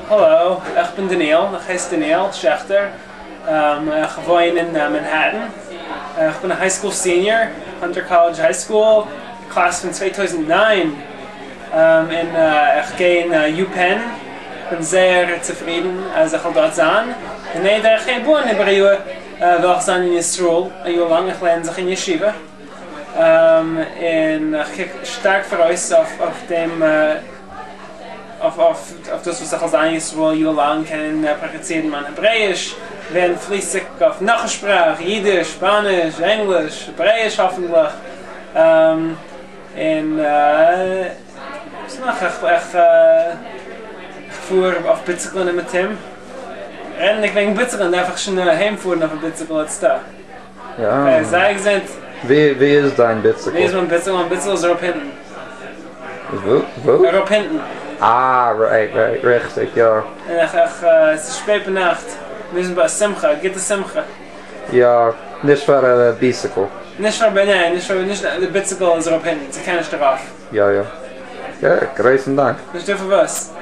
האלא, איך בין דניאל, איך הייס דניאל שעכטער, איך וואוין אין מאנהעטן, איך בין א high school senior, Hunter College High School, class פון 2009, און איך גיי אין UPenn, איך בין זייער צופרידן אז איך וועל דארט זיין, און איידער איך הייב אן איבער א יאר וועל איך זיין אין ישראל א יאר לאנג, איך לערן זיך אין ישיבה, און איך קוק שטארק פאראויס אויף דעם. אויף דאס וואס איך וועל זיין אין ישראל א יאר לאנג, קענען פראקטיצירן מיין העברעאיש, ווערן פליסיג אויף נאך א שפראך, אידיש, שפאניש, ענגליש, העברעאיש האפנטליך, און וואס נאך, איך פאר אויף ביציקלען אומעטום, רעדנדיג וועגן ביציקלען דארף איך שוין אהיים פארן אויף א ביציקל איצטער. יא. זיי געזונט. ווי איז דיין ביציקל? ווי איז מיין ביציקל? מיין ביציקל איז אראפ הינטן. וואו? אראפ הינטן. אה, right right, ריכטיג, יא. און איך, איך, עס איז שפעט ביינאכט, מיר זענען ביי א שמחה, א גוטע שמחה. יא, נישט פאר א ביציקל. נישט פאר, ניין, נישט פאר, נישט, די ביציקל איז אראפ הינטן, ס'קען נישט ארויף. יא יא. Okay, גרויסן דאנק. נישטא פאר וואס.